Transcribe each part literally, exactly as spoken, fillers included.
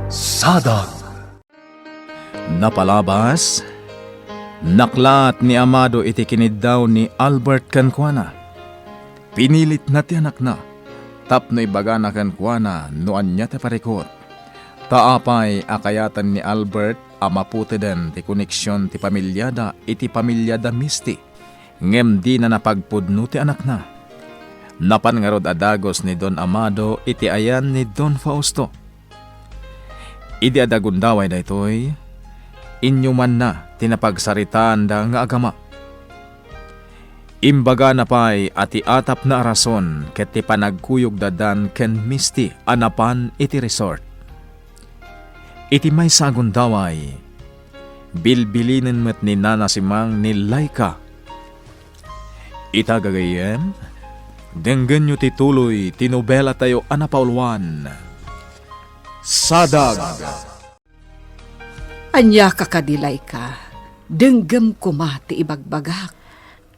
Sadag. Napalabas, naklaat ni Amado iti kiniddaw ni Albert kenkuana. Pinilitna ti anakna tapno ibagana kenkuana no ania ti parikut. Ta apay a kayaten ni Albert a maputeden ti koneksion ti pamiliada iti pamiliada Misti, ngem dina napagpudno ti anakna. Napan ngarud a dagus ni Don Amado iti ayan ni Don Fausto. Idi adda gundaway daytoy, inyumanna ti napagsaritaanda nga agama. Imbagana pay a ti atapna a rason ket ti panagkuyogda Dan ken Misti a napan iti resort. Iti maysa a gundaway, bilbilinen met ni Nana Simang ni Laika. Ita gagayyem, denggenyo ti tuloy ti nobelatayo a napauluan, Sadag. Ania ka kadi, Laika? Denggem koma ti ibagbagak.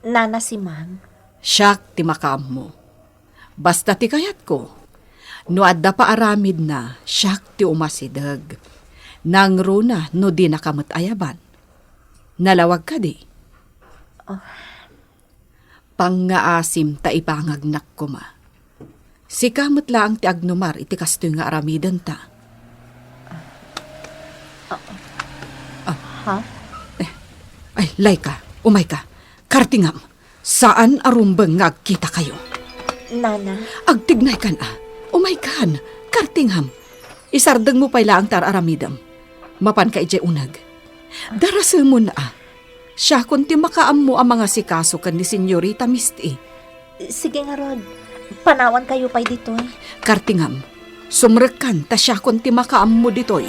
Nana Simang. Siak ti makaammo. Basta ti kayatko. No adda paaramidna, siak ti umasideg. Nangruna no dinaka met ayaban. Nalawag kadi? Ah. Pangngaasim ta ipangagnak koma. Sika met laeng ti agnumar iti kastoy nga aramidenta. Ah. Ah. Ha? Eh, ay, Laika, umayka. Kartingam. Saan a rumbeng nga agkitakayo. Nana. Agtignaykan a. Umaykan. Kartingam. Isardengmo pay laeng ti ar-aramidem. Mapanka idiay uneg. Darasemon a. Siakon ti makaammo a mangasikaso ken ni Senyorita Misti. Sige ngarud, panawankayo pay ditoy. Kartingam, sumrekkan ta siakon ti makaammo ditoy.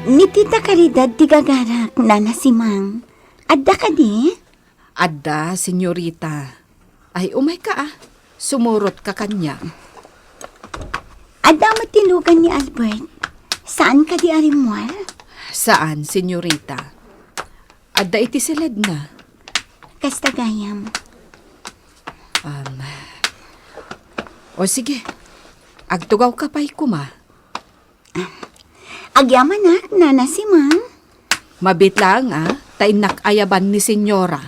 Ni Tita Caridad ti gagarak, Nana Simang. Adda kadi? Adda, senyorita. Ay, umayka a. Sumurotka kaniak. Adda met ti lugan ni Albert. Saan kadi a rimmuar? Saan, senyorita. Adda iti siledna. Kasta gayam. Um, o sige, agtugawka pay koma. Agyamanak, Nana Simang. Mabiit laeng a, ta innak ayaban ni Senyora.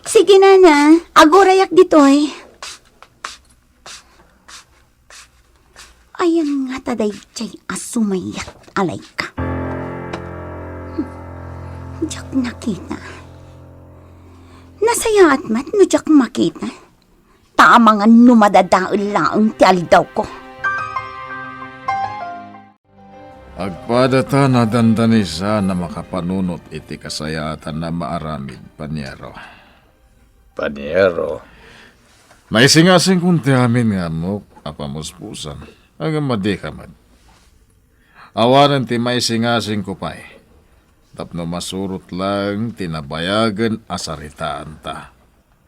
Sige, Nana. Agurayak ditoy. Ayan ngata daydiay a sumayat a Laika. Hmm. Diak nakita. Nasayaat met no diak makita. Ta amangan no madadael laeng ti aldawko. Agpadata, nadandani saan a makapanunot iti kasayaatan a maaramid, Paniero. Paniero. Maisingasingkon ti amin nga ammok a pamuspusan, ngem madika met. Awanen ti maisingasingko pay, tapno masurot laeng ti nabayagen a saritaanta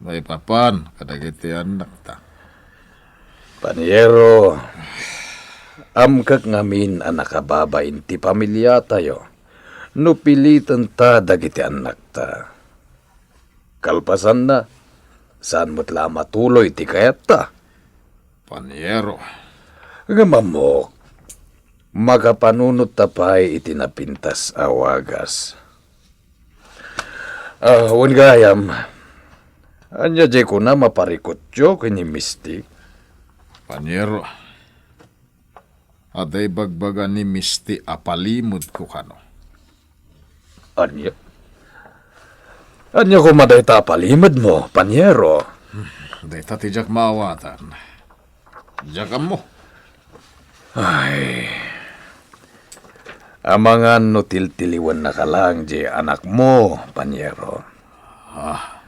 maipapan kadagiti annakta. Paniero, amkek ngamin a nakababain ti pamiliatayo no pilitenta dagiti annakta. Kalpasanna, saan met la a matuloy ti kayatta. Paniero. Ngem ammok, makapanunotta pay iti napintas a wagas. Ah, wen gayam, ania diay kuna maparikutyo ken ni Misti? Paniero, adda ibagbaga ni Misti a palimedko kano. Ania? Ania koma dayta a palimedmo, Paniero? Dayta ti diak maawatan. Diak ammo. Ay. Amangan no tiltiliwennaka laeng diay anakmo, Paniero. Ah.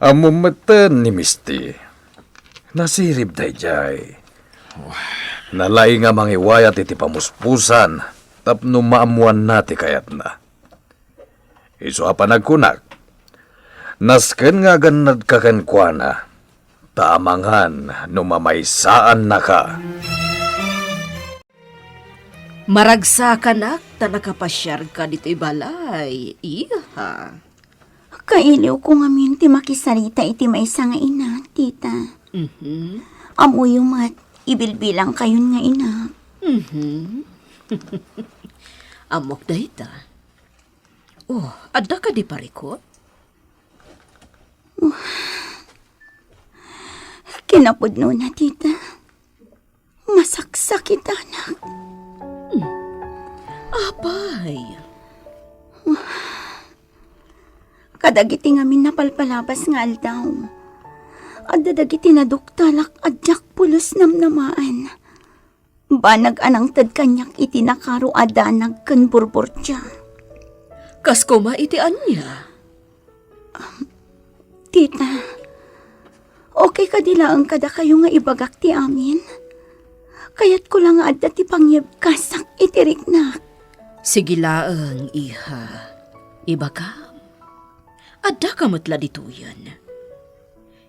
Ammom metten ni Misti. Nasirib daydiay. Wah. Nalaing a mangiwayat iti pamuspusan tapno maammoanna ti kayatna. Isu a panagkunak, nasken nga agannadka kenkuana, ta amangan no mamaysaannaka. Maragsakanak ta nakapasiarka ditoy balay, iha. Kailiwko ngamin ti makisarita iti maysa nga ina, tita. Mhm. Ammoyo met, ibilbilangkayon nga ina. Mhm. Ammok dayta. Oh, adda kadi parikut? Kinapudnona, tita. Masaksakitanak. Hmm. Apay? Kadagiti ngamin napalpalabas nga aldaw, adda dagiti naduktalak a diak pulos namnamaen. Banag a nangted kaniak iti nakaro a danag ken burburdia. Kas koma iti ania? Tita, okay kadi laeng kadakayo nga ibagak ti amin? Kayatko la nga adda ti pangyebkasak iti riknak. Sige laeng, iha. Ibagam. Addaka met la ditoyen.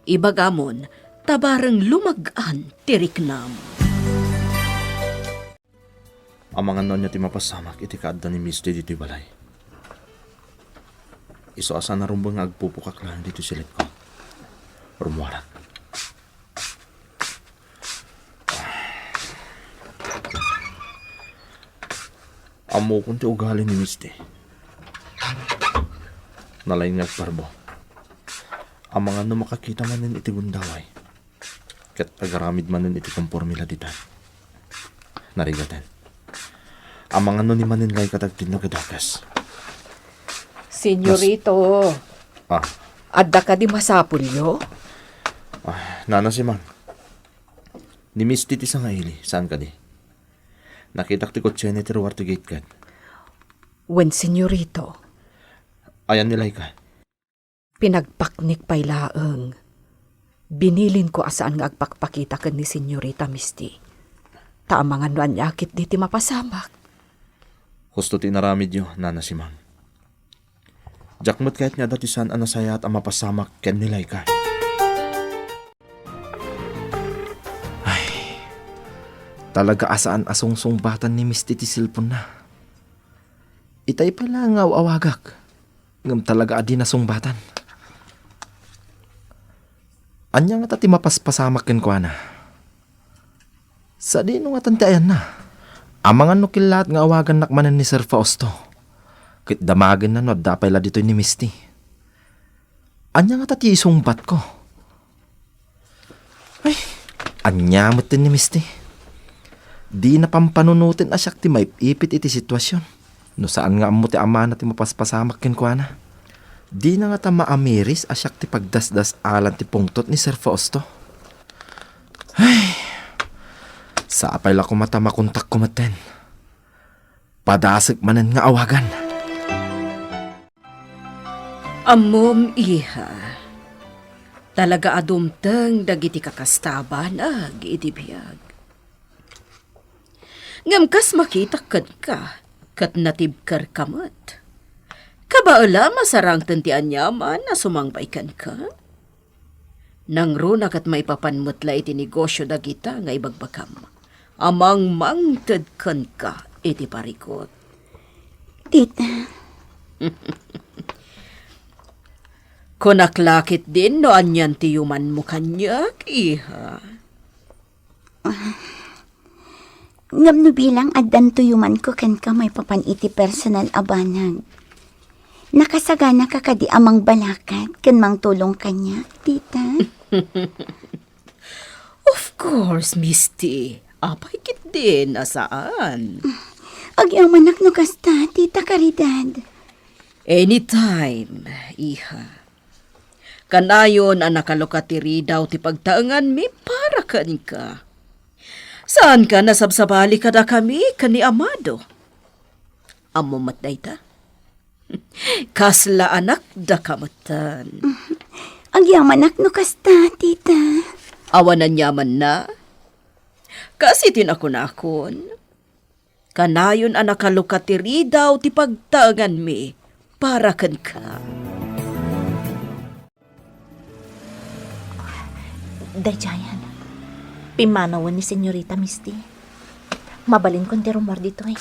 Ibagamon, ta bareng lumag-an ti riknam. Amangan no ania ti mapasamak iti kaadda ni Misty ditoy balay. Isu a saan a rumbeng nga agpupukak laeng ditoy silitko. Rummuarak. Ammokon ti ugali ni Misty. Nalaing nga agparbo. Amangan no makakita manen iti gundaway. Ket agaramid manen iti komporme la ditan. Narigaten. Amangan no ni manen la ket agtinno kadakes. Senyorito, Ah, adda kadi masapulyo? Ah, Nana Simang. Ni Misty ti sangaili, saan kadi? Nakitak ti kotsena iti ruar ti gate ket. Wen, senyorito. Ayan ni Laika? Pinagpaknik pay laeng. Binilinko a saan nga agpakpakita ken ni Senyorita Misty. Ta amangan no ania ketdi ti mapasamak. Husto ti inaramidyo, Nana Simang. Diak met kayat nga adda ti saan a nasayaat a mapasamak ken ni Laika. Ay, talaga a saan a sungsungbatan ni Misty ti cellphone-na. Itay pay laeng nga aw-awagak, ngem talaga a di nasungbatan. Ania ngata ti mapaspasamak kenkuana? Sadino ngatan ti ayanna? Amangan no kellaat nga awagannak manen ni Sir Fausto. Ket damagenna no adda pay la ditoy ni Misty. Ania ngata ti isungbatko? Ay, ania met ti ni Misty? Dina pampanunoten a siak ti maip-ipit iti situasion. No saan nga ammo ti amana ti mapaspasamak kenkuana, dina ngata maamiris a siak ti pagdasdas-alan ti pungtot ni Sir Fausto. Ay, sapay la koma ta makontakko metten. Padasek manen nga awagan. Ammom, iha, talaga a dumteng dagiti kakasta a banag iti biag. Ngem kas makitak kenka, ket natibkerka met. Kabaelam a sarangten ti aniaman a sumangbay kenka? Nangruna ket maipapan met la iti negosio dagita nga ibagbagam a mangmangted kenka iti parikut. Tita. Kunak la ketdin no anian ti yumanmo kaniak, iha. Ngem no bilang addanto yumanko kenka maipapan iti personal a banag, nakasaganaka kadi a mangbalakat ken mangtulong kaniak, tita? Of course, Misty. Apay ketdin a saan? Agyamanak no kasta, Tita Caridad. Anytime, iha. Kanayon a nakalukat ti ridaw ti pagtaenganmi para kenka. Saanka a nasabsabali kadakami ken ni Amado? Ammom met dayta? Kasla anakdaka metten. Agyamanak no kasta, tita. Awan aniamanna? Kas iti nakunakon, kanayon a nakalukat ti ridaw ti pagtaenganmi para kenka. Daydiayen, pimmanawen ni Senyorita Misty. Mabalinkon ti rummuar ditoy.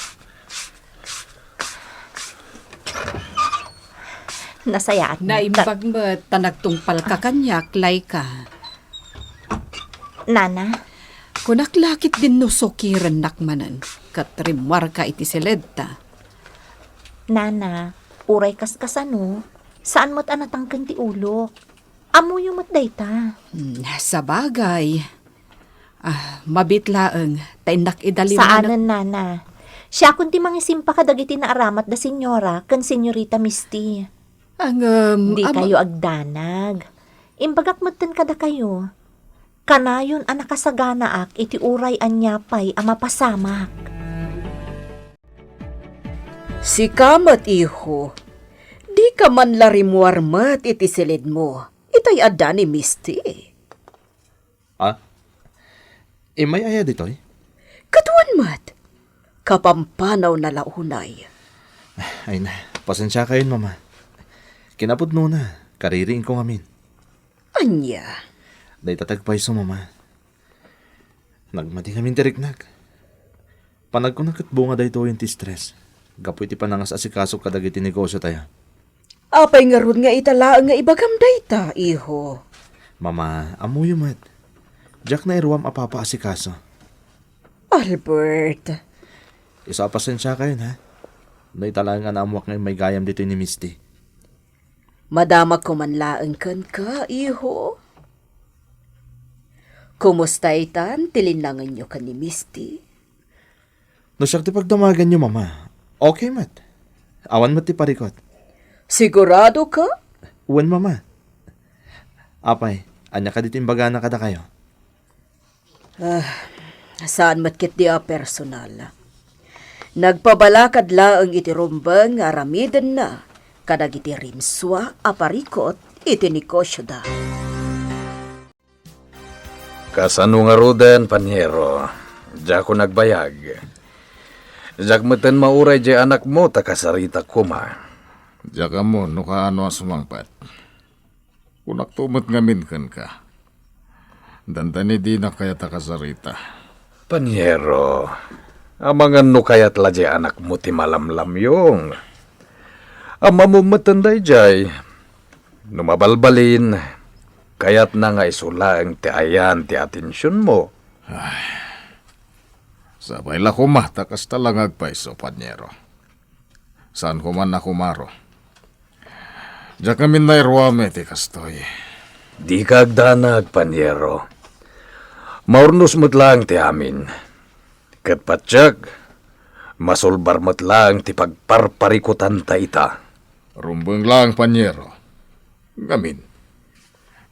Nasayaat. Naimbag met ta nagtungpalka kaniak, Laika. Nana? Kunak la ketdin no sukirennak manen. ket rimmuarka iti siledta. Nana, uray kaskasano, saan met a natangken ti ulok. Ammoyo met dayta. Hmm, sabagay. Ah, mabiit laeng, ta innak idalimanak. Saanen, Nana. Siakon ti mangisimpa kadagiti naaramat da Senyora ken Senyorita Misty. Ngem, di ama- kayo agdanag. Imbagak metten kadakayo. Kanayon a nakasaganaak iti uray ania pay a mapasamak. Sika met, iho, dika man la rimmuar met iti siledmo, itay adda ni Misty. Ah? Immay aya ditoy? Ket wen met. Kapampanawna la unay. Ay na, pasensiakayon, Mama. Kinapudnona, kaririingko ngamin. Ania? Dayta ti agpayso, Mama. Nagmati ngamin ti riknak. Panagkuna ket bunga daytoyen ti stress gapu iti panangas-asikaso kadagiti negosio tayo. Apay ngarud nga ita laeng nga ibagam dayta, iho? Mama, ammoyo met. Diak nairuam a papaasikaso. Albert. Isu a pasensiakayon, ha? No ita laeng a naammoak nga immay gayam ditoy ni Misty. Madamakko man laeng kenka, iho. Kumusta itan ti linnangenyo ken ni Misty? No siak ti pagdamaganyo, Mama, okay met. Awan met ti parikut. Sigurado ka? Wen, Mama. Apay, ania kadi ti imbagana kadakayo? Ah, saan met ketdi a personal. Nagpabalakad laeng iti rumbeng nga aramidenna kadagiti rimsua a parikut iti negosioda. Kasano ngaruden, paniero? Diakon agbayag. Diak metten mauray diay anakmo ta kasarita koma. Diak ammo no kaano a sumangpet. Kunakto met ngamin kenka. Dandani dinak kayat a kasarita. Paniero, amangan no kayat la diay anakmo ti malamlamyong. Ammom metten daydiay. No mabalbalin, kayatna nga isu laeng ti ayan ti atensionmo. Ay, sapay la koma ta kasta la nga agpayso, paniero. Saan koma a kumaro. Diak ngamin nairuam iti kastoy. Dika agdanag, paniero. Maurnos met laeng ti amin. Ket patiek, masulbar met laeng ti pagparparikutanta ita. Rumbeng laeng, paniero. Ngamin,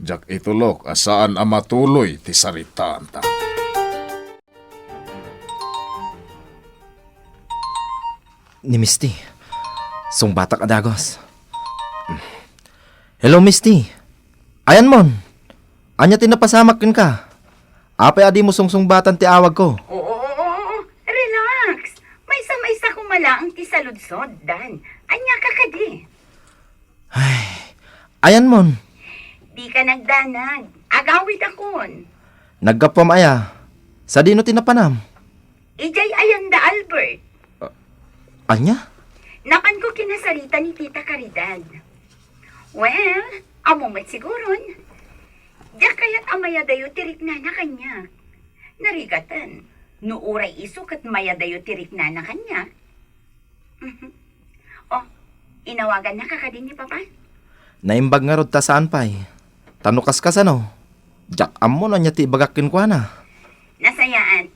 diak itulok a saan a matuloy ti saritaanta. Ni Misty. Sungbatak a dagus. Hello, Misty. Ayanmon. Ania ti napasamak kenka? Apay a dimo sungsungbatan ti awagko? Oo, oo, oo. Relax. Maysa-maysa koma laeng ti saludsod, Dan. Ania ka kadi? Ay, ayanmon. Dika nagdanag. Agawidakon. Naggapuam aya? Sadino ti napanam? Idiay ayan da Albert. Ah, ania? Napanko kinasarita ni Tita Caridad. Well, ammo met siguron. Diak kayat a mayadayo ti riknana kaniak. Narigaten, no uray isu ket mayadayo ti riknana kaniak. Mhm. Oh, inawagannaka kadi ni Papa? Naimbag ngarud ta saan pay. Ta no kaskasano, diak ammo no ania ti ibagak kenkuana. Nasayaat.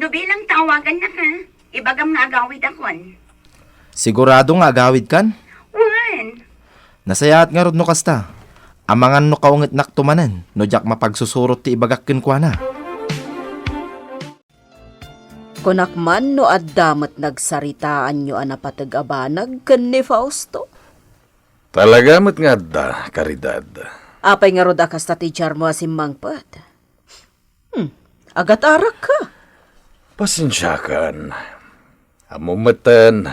No bilang ta awagannaka, ibagam nga agawidakon. Sigurado nga agawidkan? Wen. Nasayaat ngarud no kasta. Amangan no kaungetnakto manen no diak mapagsusurot ti ibagak kenkuana. Kunak man no adda met nagsaritaanyo a napateg a banag ken ni Fausto? Talaga met nga adda, Caridad. Apay ngarud a kasta ti diarmo a simmangpet? Hmm, agatarakka. Pasensiakan. Ammom metten,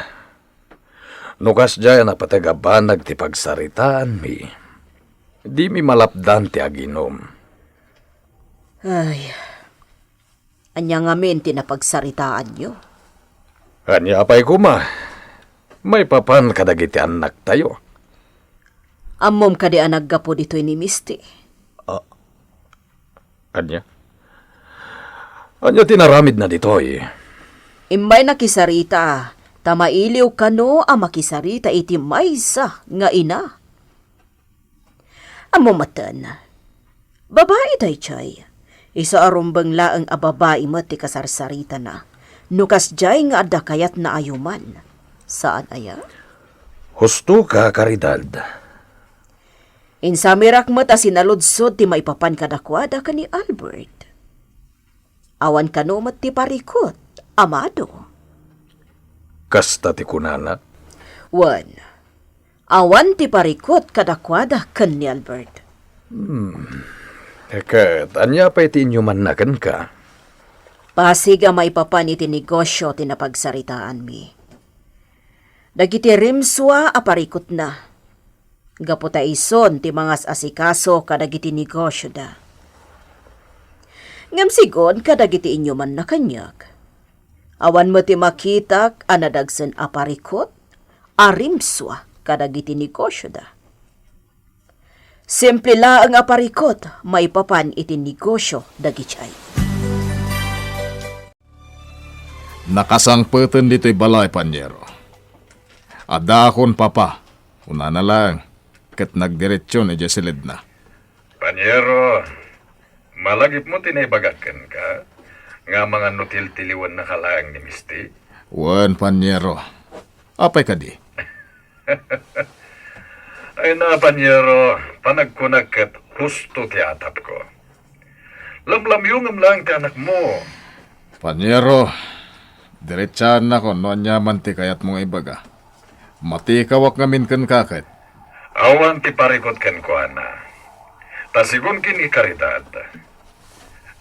no kasdiay a napateg a banag ti pagsaritaanmi, dimi malapdan ti aginum. Ay, ania ngamin ti napagsaritaanyo? Ania pay koma? Maipapan kadagiti annaktayo. Ammom kadi a naggapu ditoy ni Misty? Ah, ania? Ania ti naramidna ditoy? Immay nakisarita, ta mailiw kano a makisarita iti maysa nga ina. Ammo metten, babai daytoy. Isu a rumbeng laeng a babai met ti kasarsaritana. No kasdiay nga adda kayatna a yuman. Saan aya? Husto ka, Caridad. Insamirak met a sinaludsod ti maipapan kadakuada ken ni Albert. Awan kano met ti parikut, amado. Kasta ti kunana? Wen, awan ti parikut kadakuada ken ni Albert. Hmm. Ket ania pay ti inyumanna kenka? Pasig a maipapan iti negosio ti napagsaritaanmi. Dagiti rimsua a parikutna, gapu ta isun ti mangas-asikaso kadagiti negosioda. Ngem sigun kadagiti inyumanna kaniak, awan met ti makitak a nadagsen a parikut a rimsua kadagiti negosioda. Simple laeng a parikut maipapan iti negosio dagiti ay. Nakasangpeten ditoy balay, Panyero. Addaakon papa, kunana laeng, ket nagdiretsion idiay siledna. Panyero, malagipmo ti naibagak kenka, nga amangan no tiltiliwennaka laeng ni Misti? Wen, Panyero. Apay kadi? Ay na, Panyero, panagkunak ket husto ti atapko. Lamlamyongem laeng ti anakmo. Panyero, diretsaannakon no aniaman ti kayatmo nga ibaga. Matikawak ngamin kenka ket. Awan ti parikut kenkuana. Ta sigun ken ni Caridad,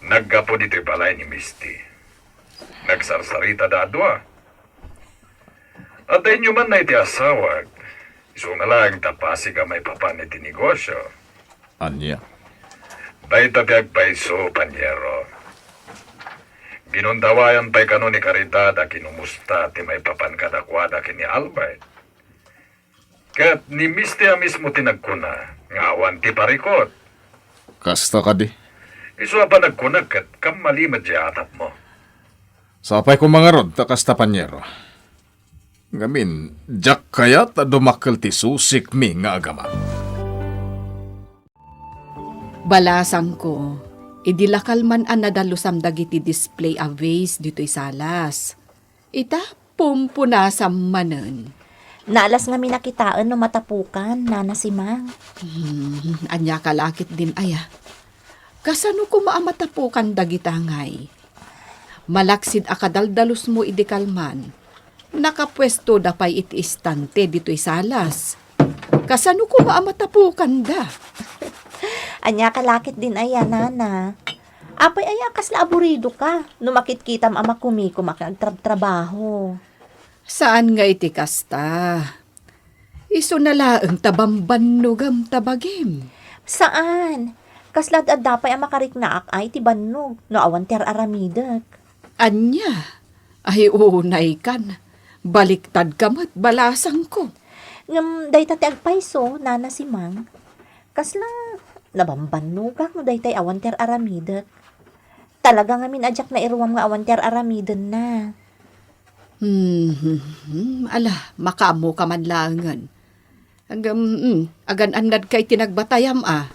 naggapu ditoy balay ni Misti. Nagsarsarita da a dua. Adda inyumanna iti asawak, isuna laeng ta pasig a maipapan iti negosio. Ania? Dayta ti agpayso, Panyero. Ginundawayan pay kano ni Caridad a kinumusta ti maipapan kadakuada ken ni Albert. Ket ni Misti a mismo ti nagkuna nga awan ti parikut. Kasta kadi? Isu a panagkunak ket kammali met diay atapmo. Sapay koma ngarud ta kasta, Panyero. Ngamin, diak kayat a dumakkel ti susikmi nga agamak. Balasangko, idi lakal man a nadalusam dagiti display a vase ditoy salas. Ita, pumpunasam manen. Naalas ngamin a kitaen no matapukan, Nana Simang. Hmm, ania ka la ketdin aya? Kasano koma a matapukan dagita ngay? Malaksid a kadaldalusmo idi kalman, nakapuestoda pay iti istante ditoy salas. Kasano koma a matapukanda? Ania ka la ketdin aya, Nana? Apay aya a kasla aburidoka no makitkitam a makumikom a agtrabtrabaho? Saan nga iti kasta. Isuna laeng ta bambannogam ta bagim. Saan? Kasla ad-adda pay a makariknaak ay ti bannog no awan ti ar-aramidek. Ania? Ay, unaykan. Baliktadka met, balasangko. Ngem dayta ti agpayso, Nana Simang. Kasla nabambannogak no daytay awan ti ar-aramidek. Talaga ngamin a diak nairuam nga awan ti ar-aramidenna. Hmm, hmm, hmm. Ala, makaammoka man laengen. Agam, hmm, agan-annadka iti nagbatayam a.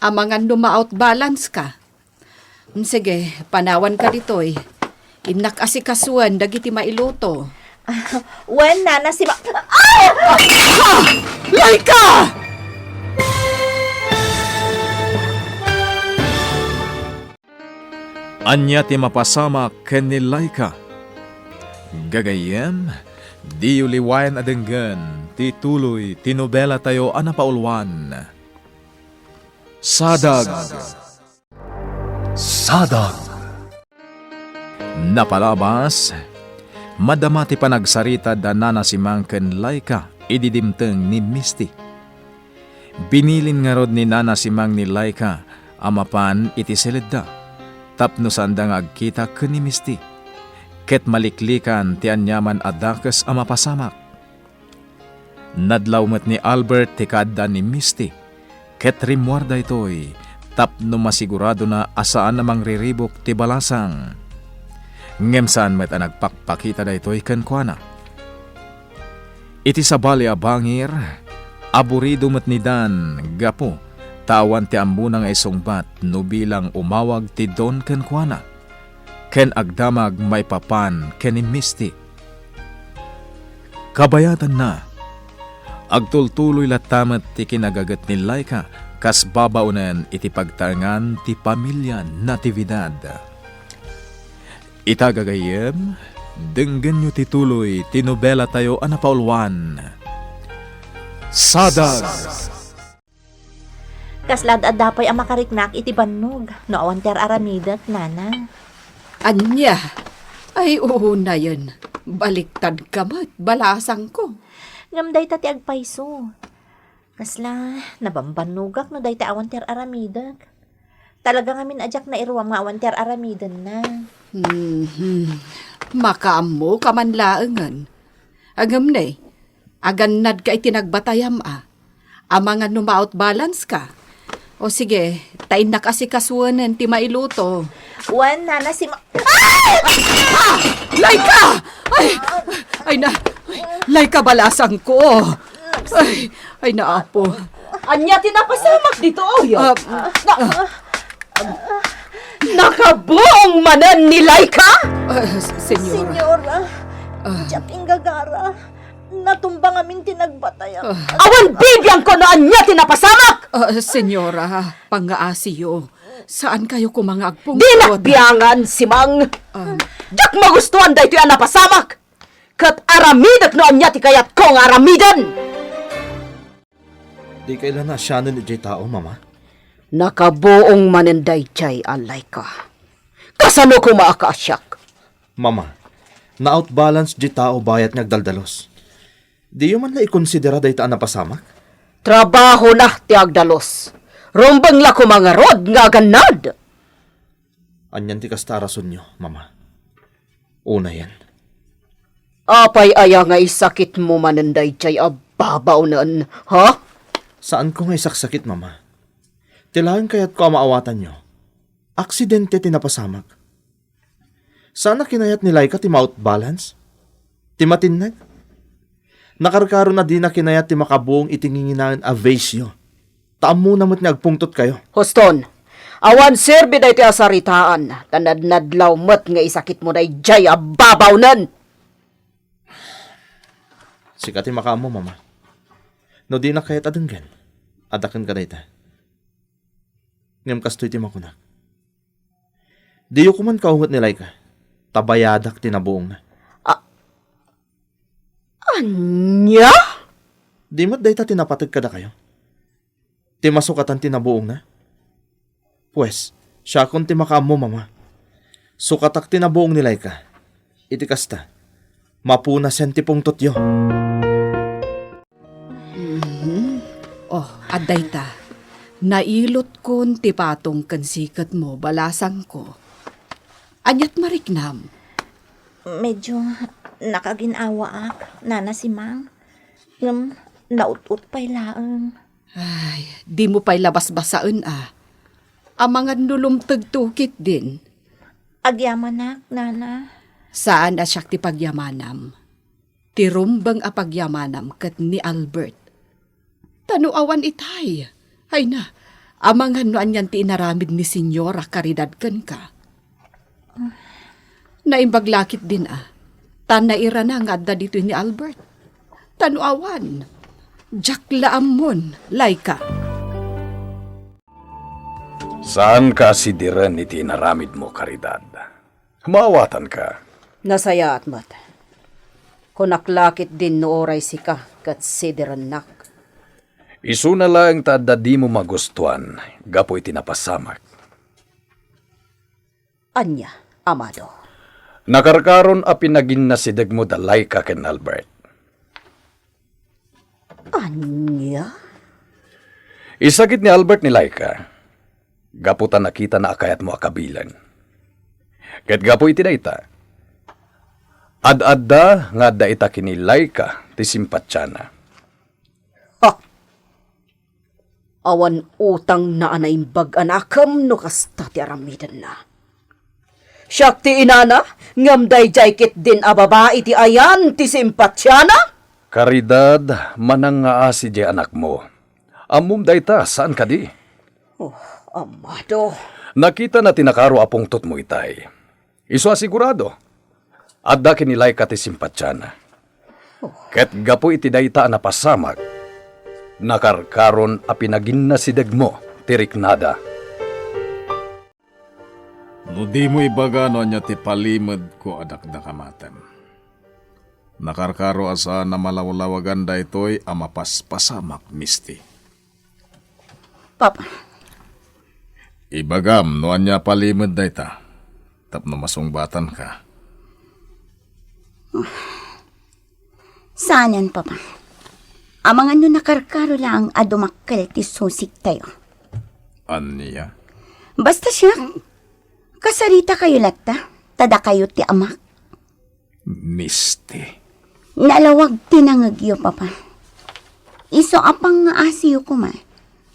Amangan no ma-out balance ka. Hmm, sige, panawanka ditoy. Innak asikasuen dagiti mailuto. Wen, Nana, si ma-, ah! Laika! Ania ti mapasamak ken ni Laika? Gagayyem, diyo liwayan a denggen ti tuloy ti nobelatayo a napauluan, Sadag. Sadag. Napalabas, madama ti panagsarita da Nana Simang ken Laika idi dimteng ni Misty. Binilin ngarud ni Nana Simang ni Laika a mapan iti siledda tapno saanda nga agkita ken ni Misty, ket maliklikan ti aniaman a dakes a mapasamak. Nadlaw met ni Albert ti kaaddaan ni Misty, ket rimmuar daytoy tapno masiguradona a saan a mangriribuk ti balasang. Ngem saan met a nagpakpakita daytoy kenkuana. Iti sabali a bangir, aburido met ni Dan gapu ta awan ti ammona nga isungbat no bilang umawag ti Don kenkuana, ken agdamag maipapan ken ni Misty. Kabayatanna, agtultuloy latta met ti kinagaget ni Laika kas babaonen iti pagtaengan ti pamilya Natividad. Ita gagayyem, denggenyo ti tuloy ti nobelatayo a napauluan, Sadag. Kasla adda pay a makariknak iti bannog no awan ti ar-aramidek, nana. Ania? Ay, unayen. Baliktad ka met, balasangko. Ngem dayta ti agpayso. Kasla, nabambannogak no dayta awan ti ar-aramidek. Talaga ngamin a diak nairuam nga awan ti ar-aramidenna. Mhm. Makaammo ka man laengen. Ngem ne, agannad ka iti nagbatayam a. Amangan no ma-out balance ka. O sige, ta innak asikasuenen ti mailuto. Wen, nana, si ma- Ah! Laika! Ay! Ay na, Laika, balasangko. Ay, ay na, apo. Ania ti napasamak ditoy? Ah, na, nakabuong manen ni Laika? Ah, s-, senyora. Senyora, Ah. Diak inggagara. Natumba ngamin ti nagbatayam. Ah. Awan bibiangko no ania ti napasamak! Ah, senyora, pangngaasiyo. Saan kayo koma nga agpungtot? Dinak biangan, Simang. Ah. Diak magustuan daytoy a napasamak. Ket aramidek no ania ti kayatko nga aramiden. Dikay la naasianen idiay tao, Mama? Nakabuong manen daydiay a Laika. Kasano koma a kaasiak? Mama, na-outbalance diay tao bayat nga agdaldalos. Diyo man la ikonsidera dayta a napasamak? Trabahona ti agdalos. Rumbeng la koma ngarud nga agannad. Anian ti kasta a rasonyo, Mama? Unayen. Apay aya nga isakitmo manen daydiay a babaonen, ha? Saanko nga isaksakit, Mama. Ti laeng kayatko a maawatanyo, aksidente ti napasamak. Saan a kinayat ni Laika ti ma-outbalance? Ti matinneg? Nakarkaron a dina kinayat ti makabuong iti nginginaen a vicio. Ta ammona met nga agpungtotkayo. Huston, awan serbi daytoy a saritaan, ta nadnadlaw met nga isakitmo daydiay a babaonen. Sika ti makaammo, Mama. No dinak kayat a denggen, adda kenka dayta. Ngem kastoy ti makunak. Diyo koman kaunget ni Laika, ta bayadak ti nabuongna. A-, ania? Di met dayta ti napateg kadakayo? Ti masukatan ti nabuongna? Pues, siakon ti makaammo, Mama. Sukatak ti nabuong ni Laika. Iti kasta, mapunasen ti pungtotyo. Mhm. Oh, adda ita. Nailutkon ti patong ken siketmo, balasangko. Aniat mariknam? Medyo nakagin-awaak, Nana Simang. Ngem naut-ot pay laeng. Ay, dimo pay la basbasaen a. Amangan no lumtegto ketdin. Agyamanak, Nana. Saan a siak ti pagyamanam. Ti rumbeng a pagyamanam ket ni Albert. Ta no awan itay, ay na, amangan no anian ti inaramid ni Señora Caridad kenka. Naimbag la ketdin a, ta nairana nga adda ditoy ni Albert. Ta no awan, diak la ammon, Laika. Saanka a sidiren iti inaramidmo, Caridad. Maawatanka. Nasayaat met. Kunak la ketdin no uray sika ket sidirennak. Isuna laeng ta adda dimo magustuan gapu iti napasamak. Ania, Amado? Nakarkaron a pinaginnasidegmo da Laika ken Albert. Ania? Isakit ni Albert ni Laika, gapu ta nakitana a kayatmo a kabilen. Ket gapu iti dayta, ad-adda nga adda ita ken ni Laika ti simpatiana. Ha! Awan utangna a naimbag a nakem no kasta ti aramidenna. Siak ti inana, ngem daydiay ketdin a babai ti ayan ti simpatiana? Caridad, manangngaasi diay anakmo. Ammom dayta, saan kadi? Oh, amado. Nakitana ti nakaro a pungtotmo itay. Isu a sigurado, adda ken ni Laika ti simpatiana. Ket gapu iti dayta a napasamak, nakarkaron a pinaginnasidegmo ti riknada. No dimo ibaga no ania ti palimedko a dakdakamatem, nakarkaro a saan a malawlawagan daytoy a mapaspasamak, Misty. Papa. Ibagam no ania palimed dayta, tapno masungbatanka. Saanen, Papa. Amangan no nakarkaro laeng a dumakkel ti susiktayo. Ania? Basta siak, kasaritakayo latta, ta dakayo ti amak. Misty. Nalawag ti nangegyo, Papa. Isu a pangngaasiyo koma,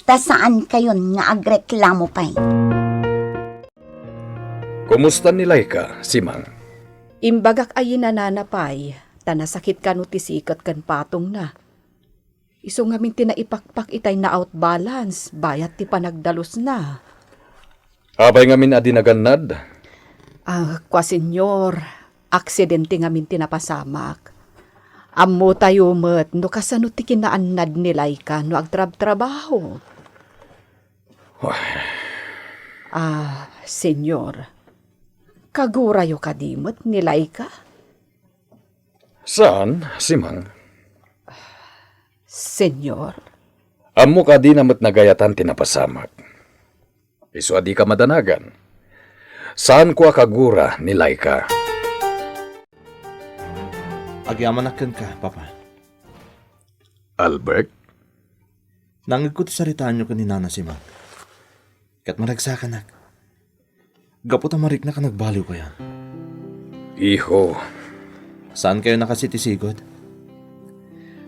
ta saankayon nga agreklamo pay. Kumusta ni Laika, Simang? Imbagak a yinanana pay, ta nasakit kano ti siket ken patongna. Isu ngamin ti naipakpak itay na-outbalance bayat ti panagdalusna. Apay ngamin a di nagannad? Ah, kua, Senyor, aksidente ngamin ti napasamak. Ammotayo met no kasano ti kinaannad ni Laika no agtrabtrabaho. Ah, Senyor, kagurayo kadi met ni Laika? Saan, Simang? Senyor? Ammok a dina met nagayatan ti napasamak. Isu a dika madanagan. Saanko a kagura ni Laika. Agyamanak kenka, Papa. Albert? Nangegko ti saritaanyo ken ni Nana Simang. Ket maragsakanak. Gapu ta mariknak a nagbaliwkayo. Iho. Saankayon a kasitisigud?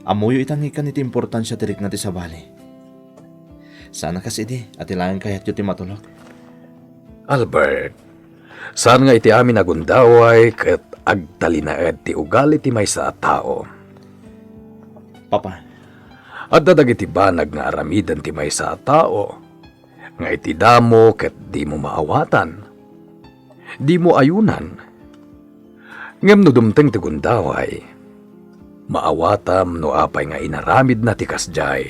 Ammoyo ita nga ikkan iti importansia ti rikna ti sabali. Saan a kas idi a ti laeng kayatyo ti matulok. Albert, saan nga iti amin a gundaway ket agtalinaed ti ugali ti maysa a tao. Papa. Adda dagiti banag nga aramiden ti maysa a tao nga iti damo ket dimo maawatan, dimo ayunan. Ngem no dumteng ti gundaway, maawatam no apay nga inaramidna ti kasdiay.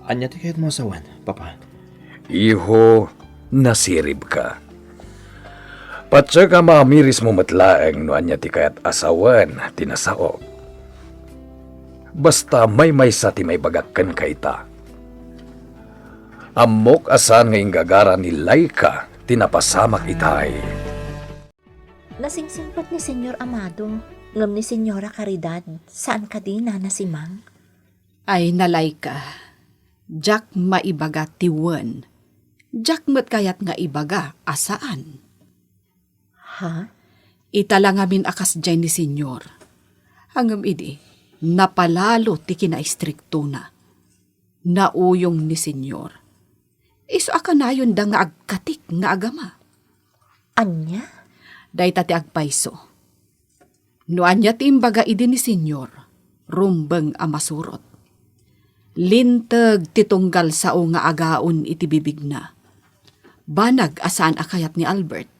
Ania ti kayatmo a sawen, Papa? Iho, nasiribka. Patiek a maamirismo met laeng no ania ti kayat a sawen ti nasaok. Basta maymaysa ti maibagak kenka ita. Ammok a saan nga inggagara ni Laika ti napasamak itay. Nasingsingpet ni Senyor Amado, ngem ni Senyora Caridad, saan kadi, Nana Simang? Ay, Laika, diak maibaga ti wen. Diak met kayat nga ibaga a saan. Ha? Ita la ngamin a kasdiay ni Senyor. Ngem idi, napalalo ti kinaistriktona. Nauyong ni Senyor. Isu a kanayonda nga agkatik nga agama. Ania? Dayta ti agpayso. No ania ti imbaga idi ni Senyor, rumbeng a masurot. Linteg ti tunggal sao nga agaon iti bibigna. Banag a saan a kayat ni Albert.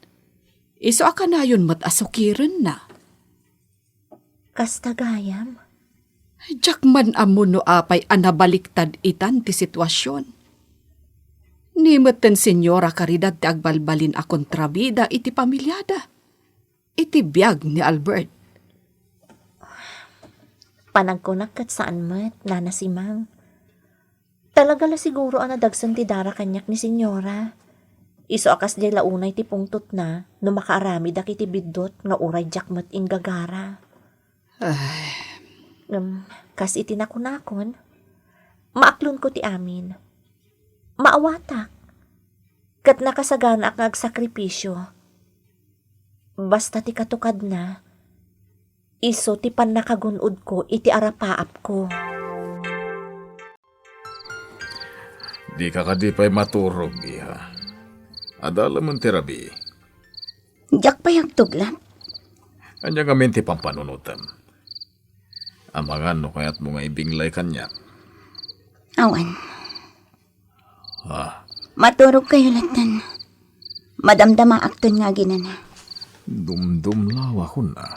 Isu a kanayon met a sukirenna. Kasta gayam? Diak man ammo no apay a nabaliktad itan ti situasion. Ni metten Senyora Caridad ti agbalbalin a kontrabida iti pamiliada, iti biag ni Albert. Panagkunak ket saan met, Nana Simang. Talaga la siguro a nadagsen ti dara kaniak ni Senyora. Isu a kasdiay la unay ti pungtotna no makaaramidak iti biddut nga uray diak met inggagara. Ay. Ngem, kas iti nakunakon, maaklonko ti amin. Maawatak. Ket nakasaganaak nga agsakripisio. Basta ti katukadna, isu ti pannakagun-odko iti arapaapko. Dika kadi pay maturog, iha? Adalemen ti rabii. Diak pay agtuglat. Ania ngamin ti pampanunotem? Amangan no kayatmo nga ibinglay kaniak. Awan. Ah. Maturogkayo latten. Madamdamaakton nga aginana. Dumdumlaw a kuna.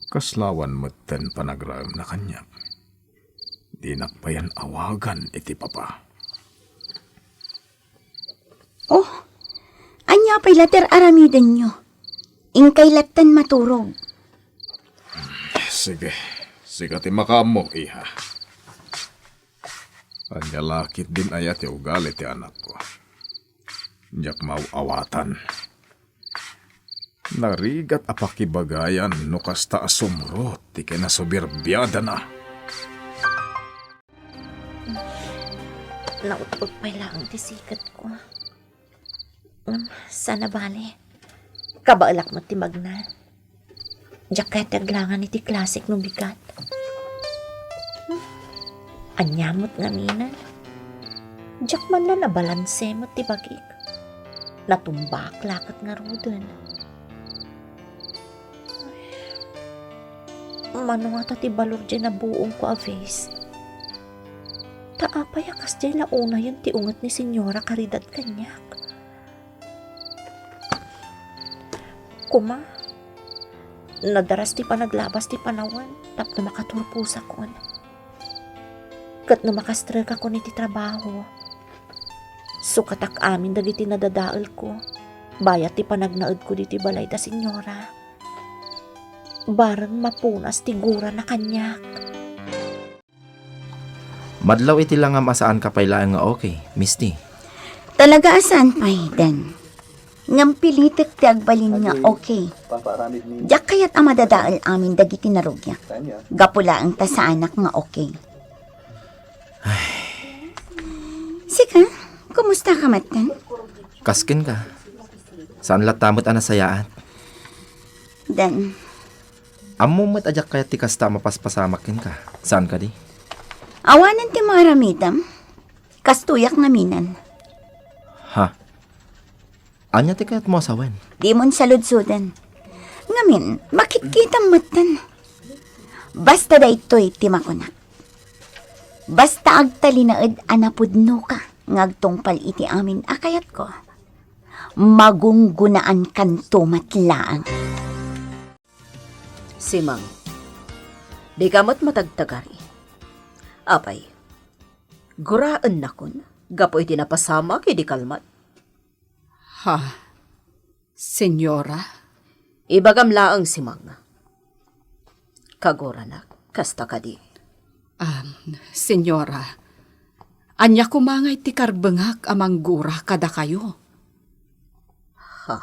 Kaslawan metten panagraemna kaniak. Dinak payen awagan iti papa. Oh, ania pay la ti ar-aramidenyo? Inkay latten maturog. Sige, sika ti makaammo, iha. Ania la ketdin aya ti ugali ti anakko? Diak maaw-awatan. Narigat a pakibagayan no kasta a sumrot ti kinasubirbiadana. Naut-ot pay laeng ti siketko. Ngem, saan a bale. Kabaelak met ti magna. Diak kayat ti aglangan iti klasek no bigat. Ania met ngamin? Diak man la nabalanse met ti bagik. Natumbaak la ket ngaruden. Mano ngata ti balor diay nabuongko a vase? Ta apay a kasdiay la unayen ti unget ni Señora Caridad kaniak? Koma, nadaras ti panaglabas ti panawen tapno makaturposakon. Ket no makastrekakon iti trabaho, sukatak amin dagiti nadadaelko bayat ti panagnaedko ditoy balay da Señora. Bareng mapunas ti gurana kaniak. Madlaw iti langam a saanka pay laeng nga okay, Misty. Talaga a saan pay, Dan. Ngem pilitek ti agbalin nga okay. Diak kayat a madadael amin dagiti narugiak. Gapu laeng ta saanak nga okay. Sika, kumusta ka met, Dan? Kas kenka. Saan latta met a nasayaat? Dan. Ammom met a diak kayat ti kasta a mapaspasamak kenka. Saan kadi? Awanen ti maaramidem. Kastoyak ngaminen. Ha? Ania ti kayatmo a sawen? Dimon saludsoden. Ngamin, makitkitam metten. Basta daytoy ti makunak. Basta agtalinaed a napudnoka nga agtungpal iti amin a kayatko, magunggonaankanto met laeng. Simang, dika met matagtagari. Apay, guraennakon gapu iti napasamak idi kalmat? Ha? Señora? Ibagam laeng, Simang. Kaguranak, kasta kadi? Am, Señora, ania koma ngay ti karbengak a manggura kadakayo? Ha?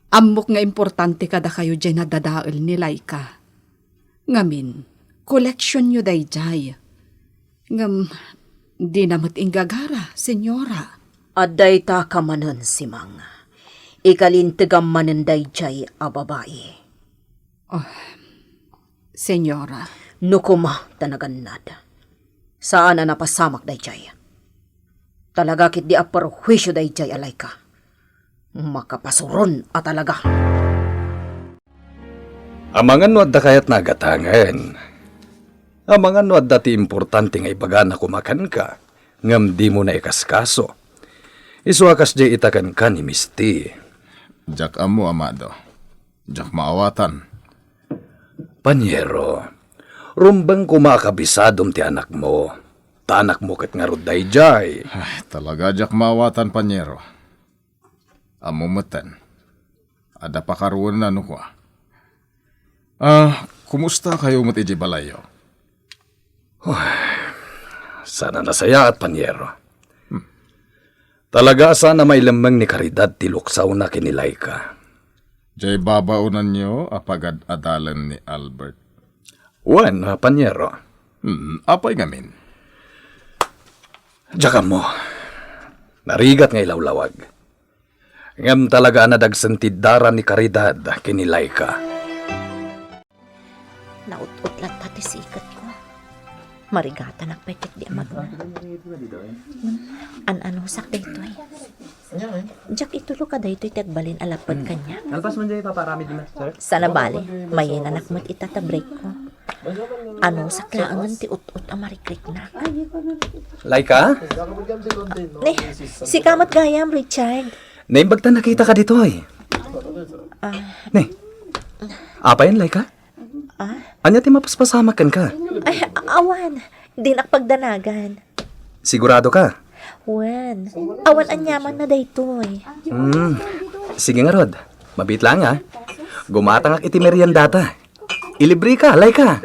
Ammok nga importante kadakayo diay nadadael ni Laika. Ngamin, koleksionyo daydiay. Ngem, dina met inggagara, Señora. Adda ita ka manen, Simang. Ikalintegam manen daydiay a babai. Oh, Señora. No koma ta nagannad. Saan a napasamak daydiay. Talaga ketdi a perhuisio daydiay a Laika. Makapasuron a talaga. Amangan no adda kayatna a gatangen. Amangan no adda ti importante nga ibagana koma kenka, ngem dimo naikaskaso. Isu a kasdiay ita kenka ni Misty. Diak ammo, Amado. Diak maawatan. Paniero, rumbeng koma a kabisadom ti anakmo. Ta anakmo ket ngarud daydiay. Ay, talaga diak maawatan, Paniero. Ammo metten, adda pakaruenna no kua. Ah, kumusta kayo met idiay balayyo? Saan a nasayaat, Paniero. Hmm. Talaga a saan a mailemmeng ni Caridad ti luksawna ken ni Laika. Diay babaonanyo a pagad-adalen ni Albert. Wen, a, Paniero. Hmm, apay ngamin? Diak ammo. Narigat nga ilawlawag. Ngem talaga a nadagsen ti dara ni Caridad ken ni Laika. Naut-ot latta ti siketko. Marigatanak pay ketdi a magrika. An-anusak daytoy. Diak ituloka daytoy ti agbalin a lapad kaniak. Alpas man dyan ipaparamid na, sir. Sana bali, mayenanak met ita ta break ko. Anusak laengen ti ut-ut a marikriknak. Laika? Ni, sika met gayam, Richard. Naimbag ta nakitaka ditoy. Ah. Ni, apay, Laika? Ah? Ania ti mapaspasamak kenka? Ay, awan. Dinak pagdanagan. Sigurado ka? Wen. Awan aniamanna daytoy. Hmm. Sige ngarud. Mabiit lang, ah. Gumatangak iti meriendata. Ilibre ka, Laika.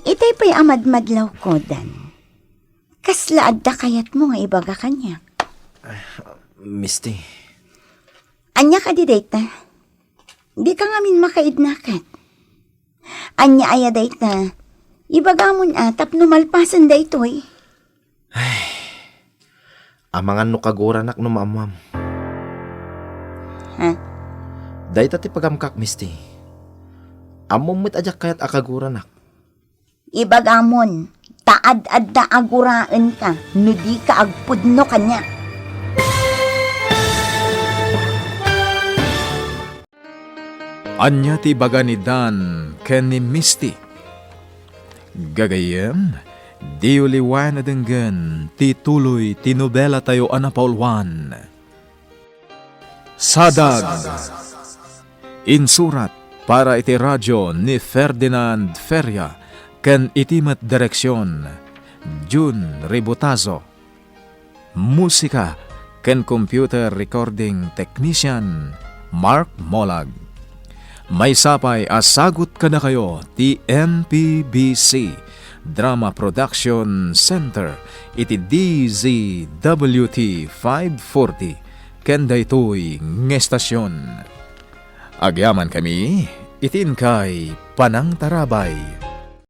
Itay pay a madmadlawko, Dan. Kasla adda kayatmo nga ibaga kaniak? Misty. Ania kadi dayta? Dika ngamin makaidnaket. Ania aya dayta? Ibagamon a tapno malpasen daytoy. Amangan no kaguranak no maammoam. Ha? Dayta ti pagamkak, Misty. Ammom met a diak kayat a kaguranak. Ibagamon, ta ad-adda a guraenka no dika agpudno kaniak. Ania ti ibaga ni Dan ken ni Misty? Gagayyem, diyo liwayan a denggen ti tuloy ti nobelatayo a napauluan. Sadag. Insurat para iti radio ni Ferdinand Feria ken iti met direksion, Jun Ributazo. Musika ken computer recording technician, Mark Molag. Maysa pay a sagut kadakayo ti M P B C Drama Production Center iti D Z W T five forty ken daytoy nga estasion. Agyamankami iti inkay panangtarabay.